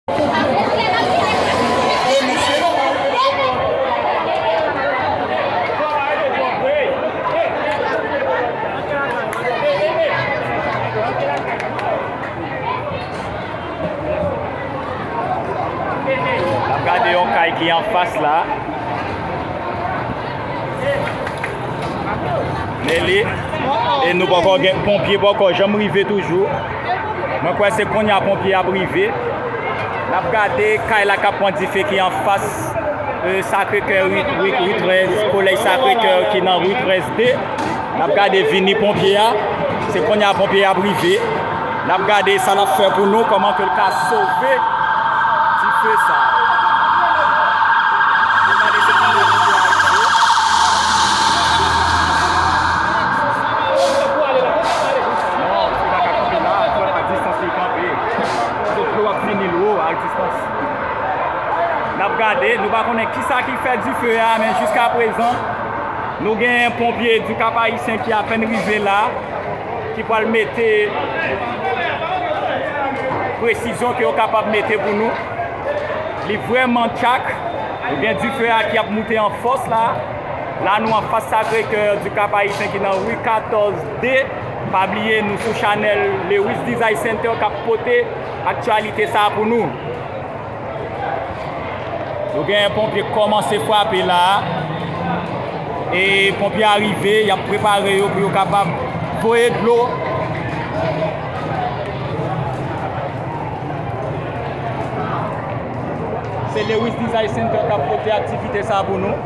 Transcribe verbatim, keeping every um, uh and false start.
N ap gade yon kay ki anfas la. Men li, e nou poko gen, ponpye poko janm rive toujou. Mwen kwè se kounye a ponpye ap rive. N ap gade kay la k ap pran dife ki anfas, e, Sacré-Cœur, ri, ri, ri trèz, kolèj Sacré-Cœur ki nan ri trèz de. N ap gade vini ponpye a. Se kounye a ponpye a ap rive. N ap gade sa l ap fè pou nou, kòman ke l ka sove dife sa. N ap gade se kounye a ponpye a rive. Non, se pa ka kanpe la, fò a distans li kanpe. Se dlo ap vini lwo a distans. N ap gade, nou pa konnen kisa ki fè dife a, men jiskaprezan, nou gen ponpye di Kap Ayisyen ki apèn rive la, ki pral mete presizyon ke yo kapab mete pou nou. Li vrèman tchak. Nou gen dife a ki ap moute an fòs la. La, nou anfas Sacré-Cœur di Kap Ayisyen ki nan ri katòz de. Pa bliye, nou sou chanèl Lewis Design Center k ap pote aktyalite sa a pou nou. Nou gen ponpye kòmanse frape la. E ponpye a rive, y ap prepare yo pou yo kapab voye dlo. Se Lewis Design Center k ap pote aktivite sa pou nou.